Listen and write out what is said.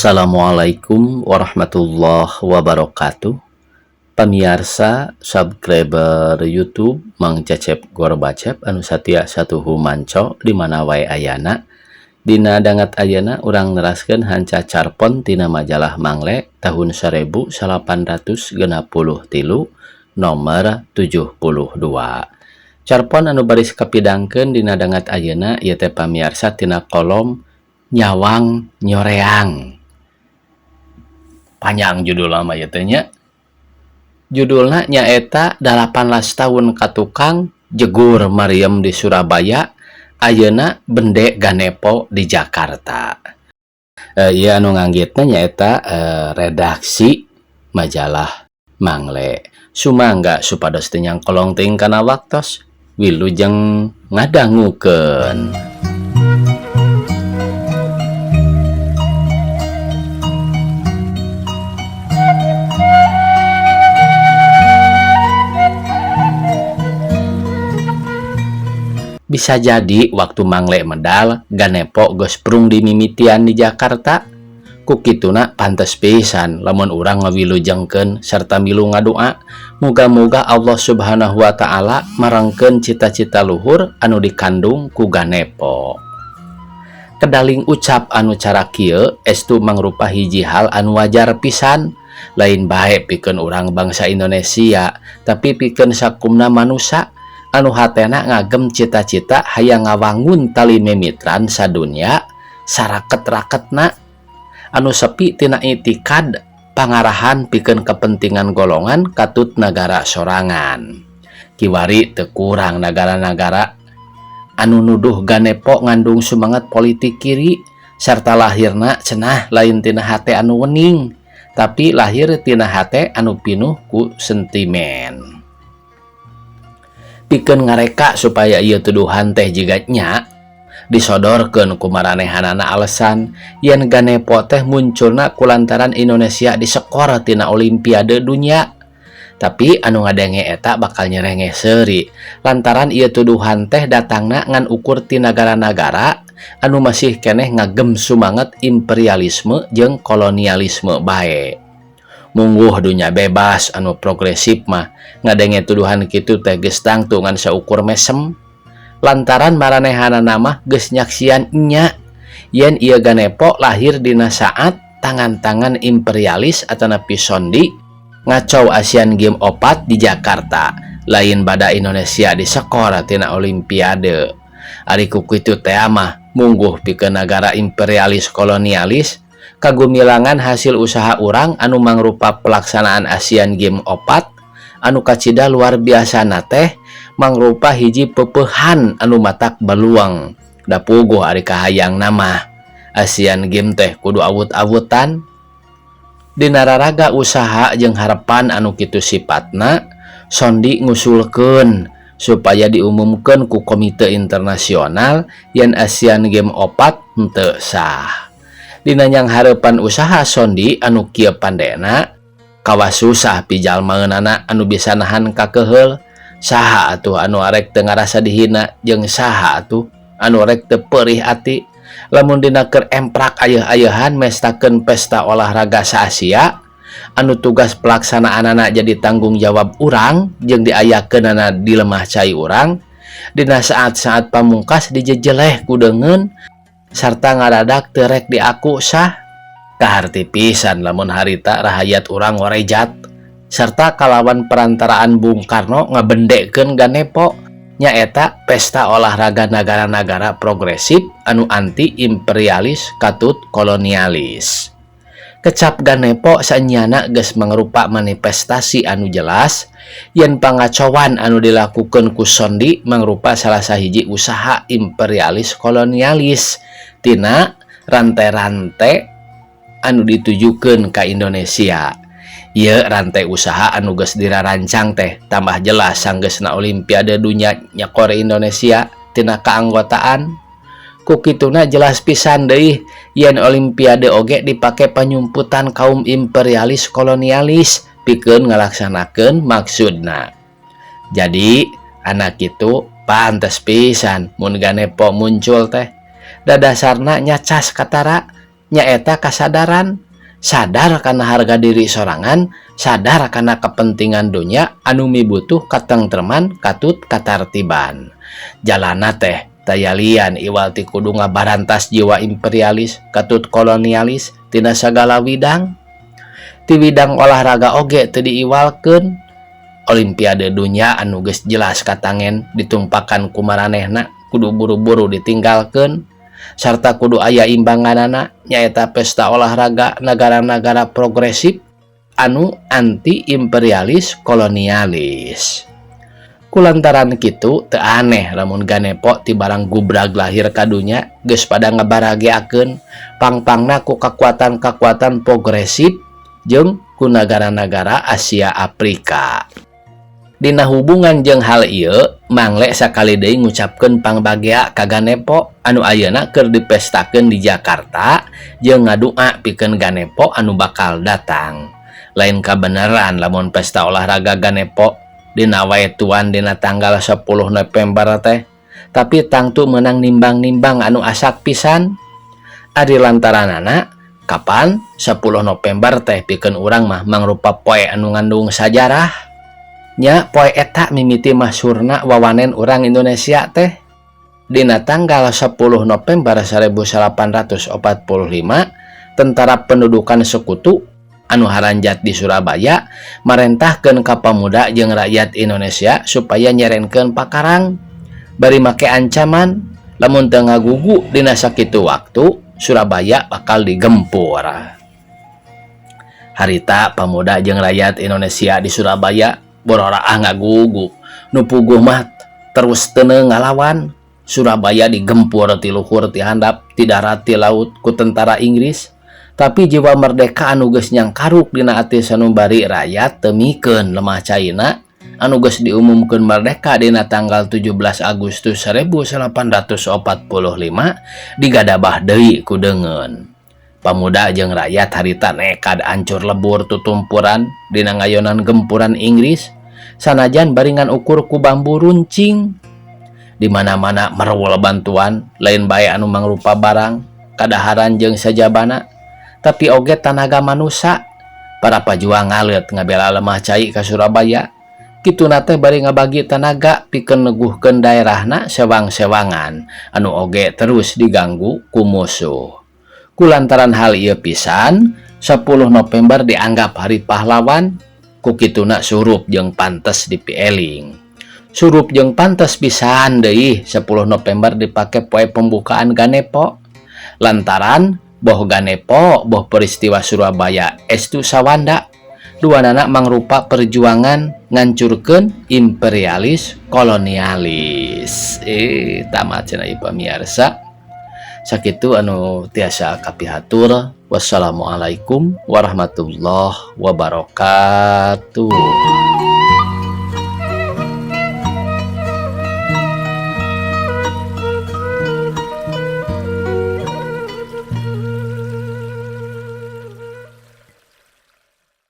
Assalamualaikum warahmatullahi wabarakatuh. Pamiarsa subscriber YouTube Mang Cecep Gorbacep anu satia satuhu manco di mana wae ayana. Dina dangat ayana urang neraskeun hanca carpon tina majalah Mangle tahun 1863 nomor 72. Carpon anu baris kapidangkeun dina dangat ayeuna ieu teh pamiarsa tina kolom Nyawang Nyoreang. Panjang judul lama ieu teh nya. Judulna nyaeta 18 tahun ka tukang jegur Maryam di Surabaya, ayeuna bende Ganepo di Jakarta. Ieu anu nganggitna nyaeta redaksi majalah Mangle. Sumangga supados teu nyangkolong teuing kana waktos, wilujeng ngadangukeun. Bisa jadi waktu Mangle medal, Ganepo geus prung dimimitian di Jakarta. Ku kituna pantes pisan lamun urang ngawilujengkeun serta milu ngadua, muga-muga Allah Subhanahu wa taala marangkeun cita-cita luhur anu dikandung ku Ganepo. Kedaling ucap anu cara kieu estu mangrupa hiji hal anu wajar pisan, lain bae pikeun urang bangsa Indonesia, tapi pikeun sakumna manusa anu hatena ngagem cita-cita hayang ngawangun tali mimitran sadunya saraket-raketna anu sepi tina itikad pangarahan pikeun kepentingan golongan katut nagara sorangan. Kiwari teu kurang nagara-nagara anu nuduh Ganepo ngandung sumangat politik kiri serta lahirna cenah lain tina hate anu wening, tapi lahir tina hate anu pinuh ku sentimen. Pikeun ngareka supaya ieu tuduhan teh jiga nya disodorkeun ku maranehanana alasan yen Ganepo teh munculna kulantaran Indonesia disekor tina Olimpiade dunya. Tapi anu ngadenge eta bakal nyerenge seuri lantaran ieu tuduhan teh datangna ngan ukur ti nagara-nagara anu masih keneh ngagem sumanget imperialisme jeung kolonialisme bae. Mungguh dunya bebas anu progresif mah ngadenge tuduhan kitu teh geus tangtu ngan saukur mesem lantaran maranehanana mah geus nyaksian nya yen ieu Ganepo lahir dina saat tangan-tangan imperialis atanapi sondi ngacau Asian Games 4 di Jakarta, lain bada Indonesia disekor tina Olimpiade. Ari ku kitu teh mah mungguh pikeun nagara imperialis kolonialis kagumilangan hasil usaha urang anu mangrupa pelaksanaan Asian Games 4 anu kacida luar biasa na teh mangrupa hiji pepeuhan anu matak baluang. Da puguh ari kahayang nama Asian Games teh kudu awut-awutan. Dina raraga usaha jeung harapan anu kitu sipatna sondi ngusulkeun supaya diumumkeun ku Komite Internasional yen Asian Games 4 henteu sah. Dina nyang hareupan usaha sondi anu kieu pandena kawas susah pijalmaeunana anu bisa nahan kakeheul. Saha atuh anu arek teu ngarasa dihina jeung saha atuh anu arek teu peurih ati lamun dina keur emprak ayeuh-ayeuhan mestakeun pesta olahraga sa-Asia anu tugas pelaksanaanana jadi tanggung jawab urang jeung diayakeunana di lemah cai urang dina saat-saat pamungkas dijejeleh ku deungeun sarta ngadadak teu rek diaku sah. Kaharti pisan lamun harita rahayat urang ngorejat serta kalawan perantaraan Bung Karno ngabendekeun Ganepo nyaeta pesta olahraga nagara-nagara progresif anu anti imperialis katut kolonialis. Kecap Ganepo sanyana geus mangrupa manifestasi anu jelas yen pangacauan anu dilakukeun ku sondi mangrupa salah sahiji usaha imperialis kolonialis tina rantai-rantai anu ditujukeun ka Indonesia. Ieu rantai usaha anu geus dirarancang teh tambah jelas sanggeusna Olimpiade dunya nyakor Indonesia tina keanggotaan. Ku kituna jelas pisan deui yen Olimpiade oge dipake panyumputan kaum imperialis kolonialis pikeun ngalaksanakeun maksudna. Jadi anak kitu pantes pisan mun Ganepo muncul teh. Dadasarna nyacas katara Nyaeta kasadaran, sadar kana harga diri sorangan, sadar kana kepentingan dunya anu mibutuh katengtreman katut katartiban. Jalana teh taya lian iwal ti kudu ngabarantas jiwa imperialis katut kolonialis tina sagala widang. Ti widang olahraga oge teu diiwalkeun. Olimpiade dunya anu geus jelas katangen ditumpakan ku maranehna kudu buru-buru ditinggalkeun sarta kudu aya imbanganana, nyaeta pesta olahraga negara-negara progresif anu anti imperialis kolonialis. Kulantaran kitu, teu aneh lamun Ganepo ti barang gubrag lahir ka dunya geus pada ngabarageakeun pang-pangna ku kakuatan-kakuatan progresif jeung ku nagara-nagara Asia Afrika. Dina hubungan jeung hal ieu, Mangle sakali deui ngucapkeun pangbagea ka Ganepo anu ayeuna keur dipestakeun di Jakarta jeung ngadua pikeun Ganepo anu bakal datang. Lain kabeneran lamun pesta olahraga Ganepo dina tuan dina tanggal 10 November teh, tapi tangtu menang nimbang-nimbang anu asak pisan. Ari lantaranana kapan 10 November teh pikeun urang mah mangrupa poe anu ngandung sajarah nya. Poe eta mimiti masyhurna wawanen urang Indonesia teh. Dina tanggal 10 November 1845, tentara pendudukan sekutu anu haranjat di Surabaya marentahkeun ka pamuda jeung rakyat Indonesia supaya nyerenkeun pakarang, bari make ancaman lamun teu ngagugu dina sakitu waktu, Surabaya bakal digempur. Harita pamuda jeung rakyat Indonesia di Surabaya bororaah ngagugu, nu puguh mah terus teneng ngalawan. Surabaya digempur ti luhur ti handap, ti darat ti laut ku tentara Inggris, tapi jiwa merdeka anu geus nyangkaruk dina ati sanubari rakyat teu mikeun lemah caina anu geus diumumkeun merdeka dina tanggal 17 Agustus 1845 digadabah deui ku deungeun. Pamuda jeung rakyat harita nekad ancur lebur tutumpuran dina ngayonan gempuran Inggris, sanajan bari ngan ukur ku bambu runcing. Di mana-mana merewol bantuan, lain bae anu mangrupa barang kadaharan jeung sajabana, tapi oge tanaga manusia. Para pajuang ngaleut ngabela lemah cai ka Surabaya. Kituna teh bari ngabagi tanaga pikeun neguhkeun daerahna sewang-sewangan anu oge terus diganggu ku musuh. Kulantaran hal ieu pisan, 10 November dianggap hari pahlawan. Ku kituna surup jeung pantes dipieling, surup jeung pantes pisan deui 10 November dipake poe pembukaan Ganepo, lantaran boh Ganepo boh peristiwa Surabaya estu sawanda, duanana mangrupa perjuangan ngancurkeun imperialis kolonialis. Tamat cenah ieu, pamiarsa. Sakitu anu tiasa kapihatur. Wassalamualaikum warahmatullahi wabarakatuh.